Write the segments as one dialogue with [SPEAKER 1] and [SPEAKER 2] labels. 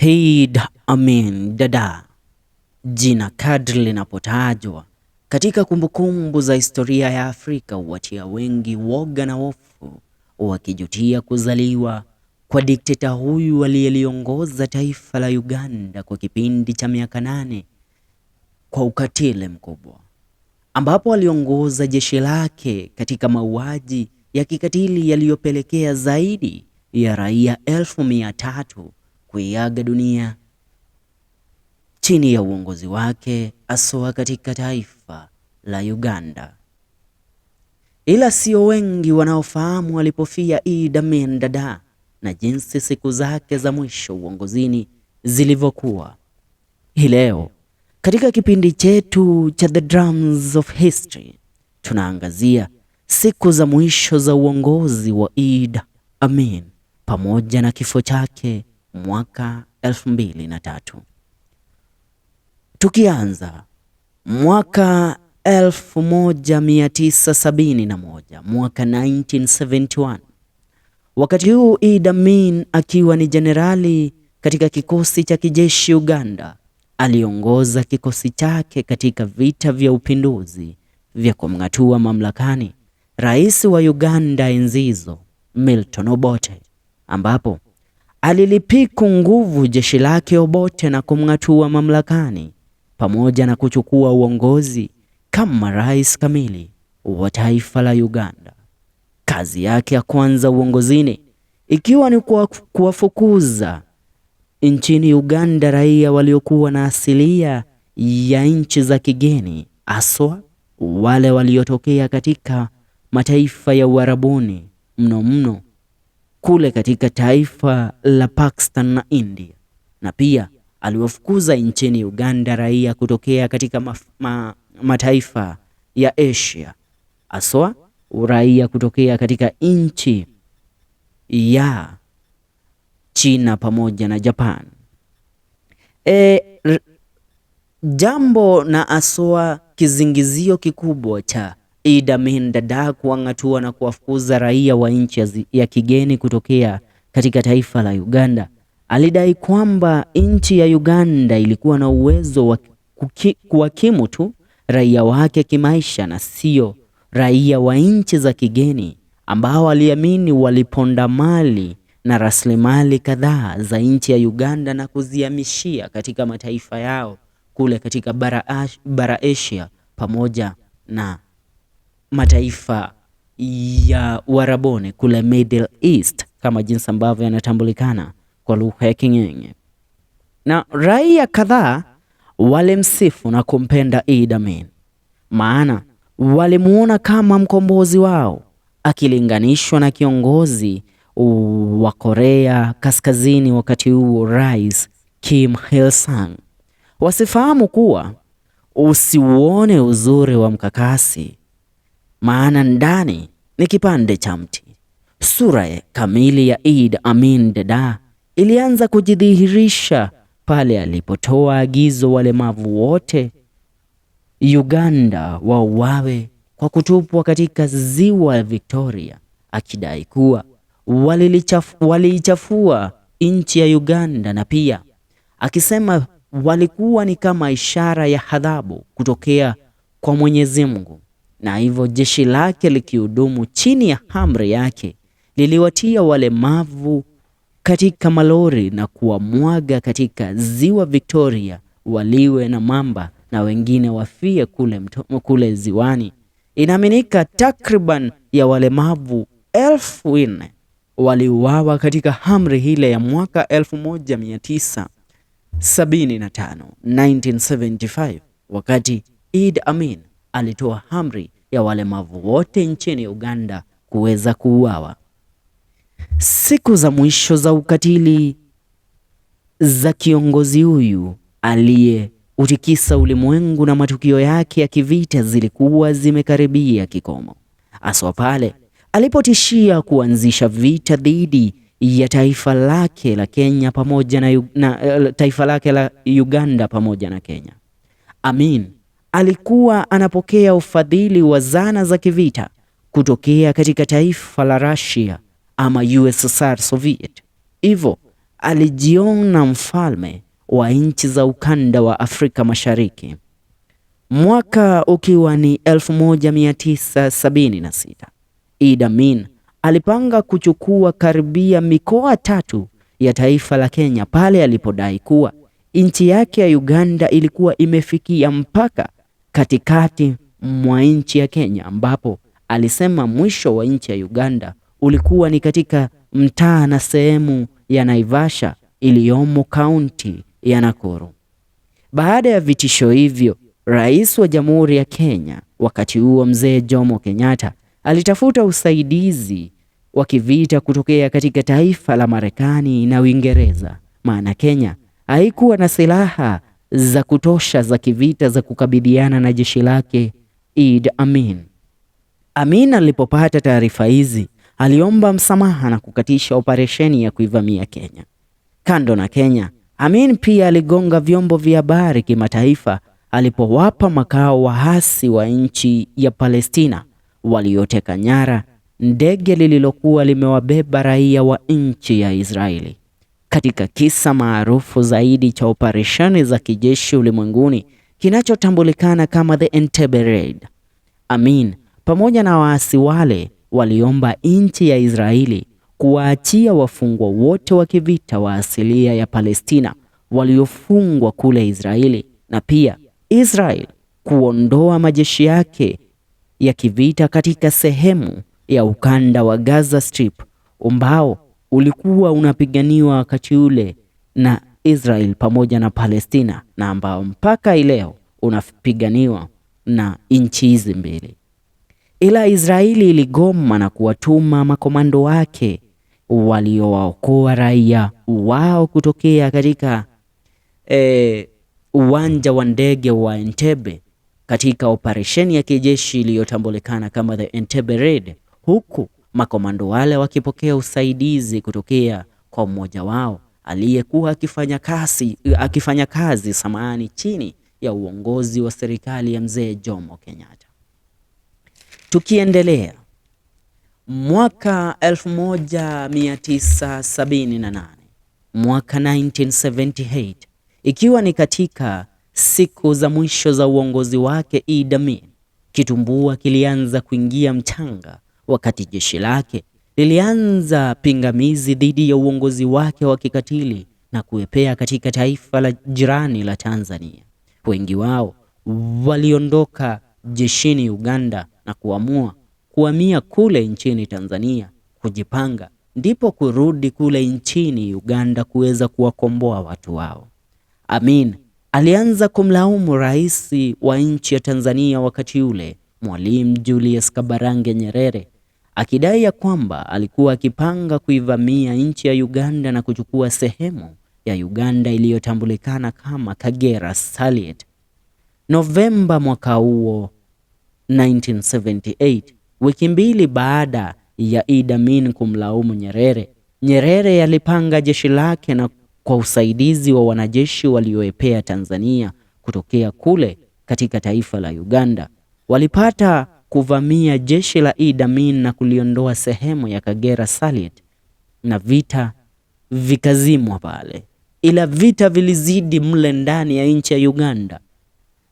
[SPEAKER 1] Idi Amin Dada, jina kadri linapotajwa katika kumbukumbu za historia ya Afrika huwatia wengi woga na hofu, wakijutia kuzaliwa kwa dikteta huyu aliyeliongoza taifa la Uganda kwa kipindi cha miaka 8 kwa ukatili mkubwa, ambapo aliongoza jeshi lake katika mauaji ya kikatili yaliyopelekea zaidi ya raia 300,000 kuiaga dunia chini ya uongozi wake, aswa katika taifa la Uganda. Ila sio wengi wanaofahamu alipofia Idi Amin Dada na jinsi siku zake za mwisho uongozini zilivyokuwa. Hii leo katika kipindi chetu cha The Drums of History tunaangazia siku za mwisho za uongozi wa Idi Amin pamoja na kifo chake mwaka 2003. Tukianza mwaka 1971, mwaka 1971. Wakati huu Idi Amin akiwa ni jenerali katika kikosi cha kijeshi Uganda, aliongoza kikosi chake katika vita vya upinduzi vya kumng'atua mamlakani rais wa Uganda enzi hizo Milton Obote, ambapo alilipiku nguvu jeshi lake Obote na kumng'atua mamlakani pamoja na kuchukua uongozi kama rais kamili wa taifa la Uganda. Kazi yake ya kwanza uongozini ikiwa ni kuwafukuza nchini Uganda raia waliokuwa na asilia ya nchi za kigeni, haswa wale waliotokea katika mataifa ya Uarabuni, mno mno kule katika taifa la Pakistan na India, na pia aliwafukuza nchini Uganda raia kutokea katika mataifa ya Asia, haswa raia kutokea katika nchi ya China pamoja na Japan. Jambo na aswa kizingizio kikubwa cha Idi Amin Dada kuwang'atua na kuwafukuza raia wa nchi ya kigeni kutokea katika taifa la Uganda, alidai kwamba nchi ya Uganda ilikuwa na uwezo wa kuwakimu tu raia wake kimaisha na sio raia wa nchi za kigeni ambao aliamini waliponda mali na rasilimali kadhaa za nchi ya Uganda na kuzihamishia katika mataifa yao kule katika bara Asia pamoja na mataifa ya Uarabuni kule Middle East kama jinsi ambavyo yanatambulikana kwa lugha ya King'eng'e. Na raia kadhaa walimsifu na kumpenda Idi Amin, maana walimuona kama mkombozi wao akilinganishwa na kiongozi wa Korea Kaskazini wakati huo, Rais Kim Il Sung. Wasifahamu kuwa usiuone uzuri wa mkakasi, maana ndani ni kipande cha mti. Sura kamili ya Idi Amin Dada ilianza kujidhihirisha pale alipotoa agizo walemavu wote Uganda wauawe kwa kutupwa katika ziwa Victoria, akidai kuwa waliichafua nchi ya Uganda, na pia akisema walikuwa ni kama ishara ya adhabu kutokea kwa Mwenyezi Mungu, na hivyo jeshi lake likihudumu chini ya amri yake liliwatia walemavu katika malori na kuwamwaga katika ziwa Victoria waliwe na mamba na wengine wafie kule ziwani. Inaaminika takriban ya walemavu 4,000 waliuawa katika amri ile ya mwaka 1975, 1975, wakati Idi Amin alitoa amri ya walemavu wote nchini Uganda kuweza kuuawa. Siku za mwisho za ukatili za kiongozi huyu aliyeutikisa ulimwengu na matukio yake ya kivita zilikuwa zimekaribia kikomo, haswa pale alipotishia kuanzisha vita dhidi ya taifa lake la Kenya pamoja na taifa lake la Uganda pamoja na Kenya. Amin alikuwa anapokea ufadhili wa zana za kivita kutokea katika taifa la Russia ama USSR Soviet. Hivyo alijiona mfalme wa nchi za ukanda wa Afrika Mashariki. Mwaka ukiwa ni 1976, Idi Amin alipanga kuchukua karibia mikoa tatu ya taifa la Kenya pale alipodai kuwa nchi yake ya Uganda ilikuwa imefikia mpaka katikati mwa nchi ya Kenya, ambapo alisema mwisho wa nchi ya Uganda ulikuwa ni katika mtaa na sehemu ya Naivasha iliyomo kaunti ya Nakuru. Baada ya vitisho hivyo, Rais wa Jamhuri ya Kenya wakati huo Mzee Jomo Kenyatta alitafuta usaidizi wa kivita kutokea katika taifa la Marekani na Uingereza, maana Kenya haikuwa na silaha za kutosha za kivita za kukabiliana na jeshi lake Idi Amin. Amin alipopata taarifa hizi aliomba msamaha na kukatisha operesheni ya kuivamia Kenya. Kando na Kenya, Amin pia aligonga vyombo vya habari kimataifa alipowapa makao waasi wa nchi ya Palestina walioteka nyara ndege lililokuwa limewabeba raia wa nchi ya Israeli. Katika kisa maarufu zaidi cha operesheni za kijeshi ulimwenguni kinachotambulikana kama the Entebbe Raid, Amin pamoja na waasi wale waliomba nchi ya Israeli kuwaachia wafungwa wote wa kivita wa asilia ya Palestina waliofungwa kule Israeli na pia Israel kuondoa majeshi yake ya kivita katika sehemu ya ukanda wa Gaza Strip ambao ulikuwa unapiganiwa wakati ule na Israel pamoja na Palestina na ambao mpaka ileo unapiganiwa na nchi hizi mbili. Ila Israeli iligoma na kuwatuma makomando wake waliowaokoa raia wao kutokea katika uwanja wa ndege wa Entebbe katika operesheni ya kijeshi iliyotambulikana kama the Entebbe Raid, huku makomando wale wakipokea usaidizi kutokea kwa mmoja wao aliyekuwa akifanya kazi samahani, chini ya uongozi wa serikali ya Mzee Jomo Kenyatta. Tukiendelea, mwaka 1978, mwaka 1978, ikiwa ni katika siku za mwisho za uongozi wake Idi Amin, kitumbua kilianza kuingia mchanga wakati jeshi lake lilianza pingamizi dhidi ya uongozi wake wa kikatili na kuepea katika taifa la jirani la Tanzania. Wengi wao waliondoka jeshini Uganda na kuamua kuhamia kule nchini Tanzania kujipanga, ndipo kurudi kule nchini Uganda kuweza kuwakomboa watu wao. Amin alianza kumlaumu rais wa nchi ya Tanzania wakati ule, Mwalimu Julius Kabarange Nyerere, akidai ya kwamba alikuwa akipanga kuivamia nchi ya Uganda na kuchukua sehemu ya Uganda iliyotambulikana kama Kagera Saliet. Novemba mwaka huo 1978, wiki mbili baada ya Idi Amin kumlaumu Nyerere, Nyerere alipanga jeshi lake na kwa usaidizi wa wanajeshi walioepea Tanzania kutokea kule katika taifa la Uganda, walipata kuvamia jeshi la Idi Amin na kuliondoa sehemu ya Kagera Saliet na vita vikazimwa pale. Ila vita vilizidi mle ndani ya nchi ya Uganda.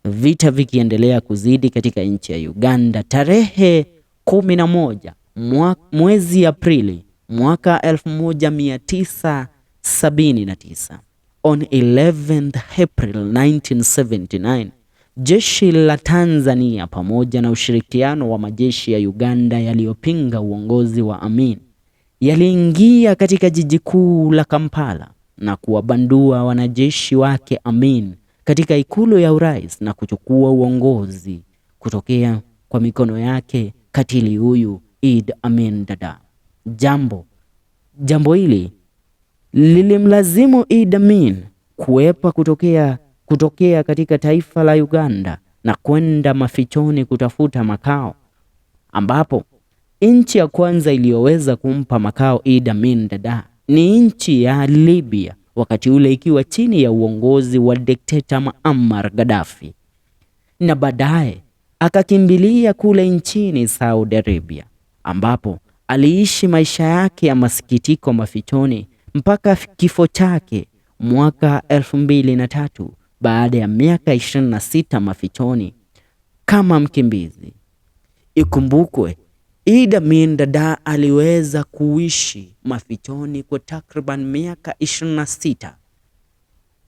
[SPEAKER 1] Vita vikiendelea kuzidi katika nchi ya Uganda, tarehe 11 mwezi Aprili mwaka 1979, on 11th April 1979, jeshi la Tanzania pamoja na ushirikiano wa majeshi ya Uganda yaliyopinga uongozi wa Amin yaliingia katika jiji kuu la Kampala na kuwabandua wanajeshi wake Amin katika ikulu ya urais na kuchukua uongozi kutokea kwa mikono yake katili huyu Idi Amin Dada. Jambo hili lilimlazimu Idi Amin kuepa kutokea katika taifa la Uganda na kwenda mafichoni kutafuta makao, ambapo nchi ya kwanza iliyoweza kumpa makao Idi Amin Dada ni nchi ya Libya, wakati ule ikiwa chini ya uongozi wa dikteta Muammar Gaddafi, na baadaye akakimbilia kule nchini Saudi Arabia, ambapo aliishi maisha yake ya masikitiko mafichoni mpaka kifo chake mwaka 2003 baada ya miaka 26 mafichoni kama mkimbizi. Ikumbukwe Idi Amin Dada aliweza kuishi mafichoni kwa takriban miaka 26,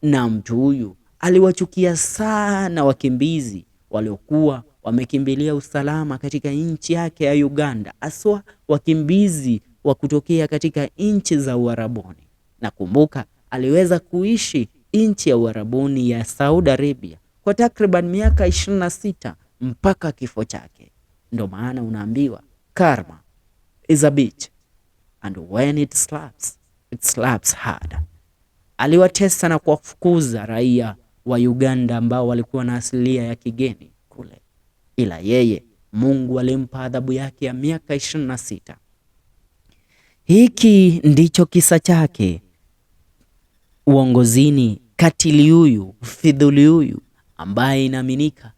[SPEAKER 1] na mtu huyu aliwachukia sana wakimbizi waliokuwa wamekimbilia usalama katika nchi yake ya Uganda, haswa wakimbizi wa kutokea katika nchi za Uarabuni. Na kumbuka, aliweza kuishi nchi ya Uarabuni ya Saudi Arabia kwa takriban miaka 26 mpaka kifo chake. Ndo maana unaambiwa karma is a bitch and when it slaps, it slaps hard. Aliwatesa na kuwafukuza raia wa Uganda ambao walikuwa na asilia ya kigeni kule, ila yeye Mungu alimpa adhabu yake ya miaka 26. Hiki ndicho kisa chake uongozini. Katili huyu, fidhuli huyu ambaye inaaminika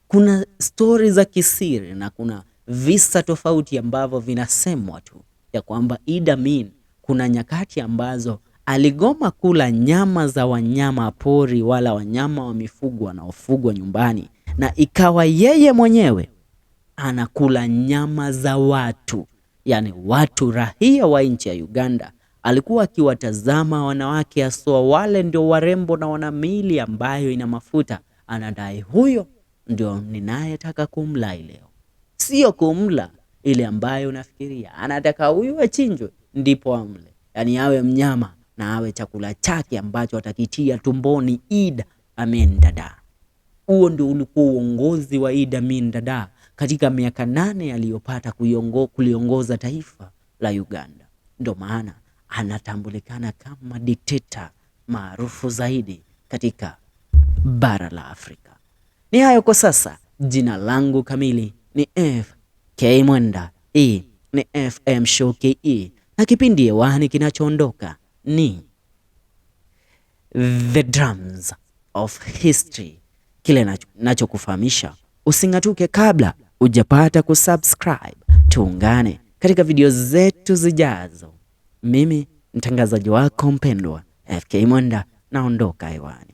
[SPEAKER 1] kuna stori za kisiri na kuna visa tofauti ambavyo vinasemwa tu ya kwamba Idi Amin kuna nyakati ambazo aligoma kula nyama za wanyama pori wala wanyama wa mifugo wanaofugwa nyumbani, na ikawa yeye mwenyewe anakula nyama za watu, yani watu raia wa nchi ya Uganda. Alikuwa akiwatazama wanawake haswa wale ndio warembo na wana miili ambayo ina mafuta, anadai huyo ndio ninayetaka kumla leo. Sio kumla ile ambayo unafikiria, anataka huyu achinjwe ndipo amle, yani awe mnyama na awe chakula chake ambacho atakitia tumboni. Idi Amin Dada. Huo ndio ulikuwa uongozi wa Idi Amin Dada katika miaka 8 aliyopata kuliongoza taifa la Uganda. Ndio maana anatambulikana kama dikteta maarufu zaidi katika bara la Afrika. Ni hayo kwa sasa. Jina langu kamili ni FK Mwenda, E ni FM Show KE, na kipindi hewani kinachoondoka ni The Drums of History. Kile nachokufahamisha, using'atuke kabla hujapata kusubscribe. Tuungane katika video zetu zijazo. Mimi mtangazaji wako mpendwa FK Mwenda, naondoka hewani.